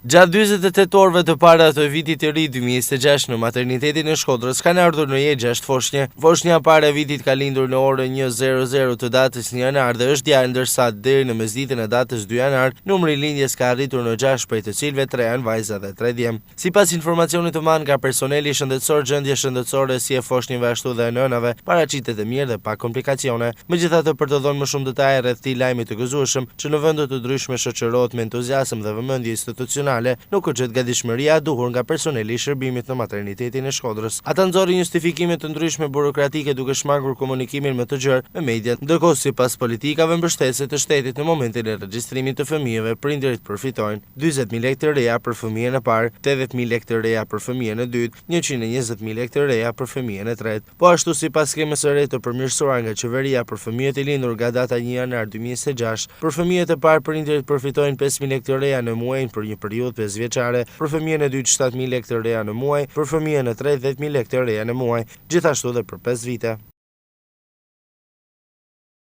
Gjatë 48 orëve të para të vitit të ri 2026 në maternitetin e Shkodrës kanë ardhur në jetë 6 foshnje. Foshnja e parë e vitit ka lindur në orën 1:00 të datës 1 janar dhe është djalë, ndërsa deri në mesditën e datës 2 janar numri i lindjes ka arritur në 6, prej të cilëve 3 janë vajza dhe 3 djem. Sipas informacionit të marrë nga personeli shëndetësor, gjendja shëndetësore si e foshnjeve ashtu dhe e nënave paraqitet e mirë dhe pa komplikacione. Megjithatë, për të dhënë më shumë detaje rreth këtij lajmi të gëzueshëm, që në vende të ndryshme shoqërohet me entuziazëm dhe vëmendje institucionale, nuk u gjet gatishmëria e duhur nga personeli i shërbimit në maternitetin e Shkodrës. Ata nxorën justifikime të ndryshme burokratike duke shmangur komunikimin më të gjerë me mediat, ndërkohë sipas politikave mbështetëse të shtetit në momentin e regjistrimit të fëmijëve, prindërit përfitojnë 40.000 lekë të reja për fëmijën e parë, 80.000 lekë të reja për fëmijën e dytë, 120.000 lekë të reja për fëmijën e tretë. Po ashtu sipas skemës së re të përmirësuar nga qeveria për fëmijët e lindur nga data 1 janar 2026, për fëmijët e parë prindërit përfitojnë 5.000 lekë të reja në muaj për një periudhë 5 vjeçare, për fëmijën e dytë 7.000 lekë të reja në muaj, për fëmijën e tretë 10.000 lekë të reja në muaj, gjithashtu dhe për 5 vite.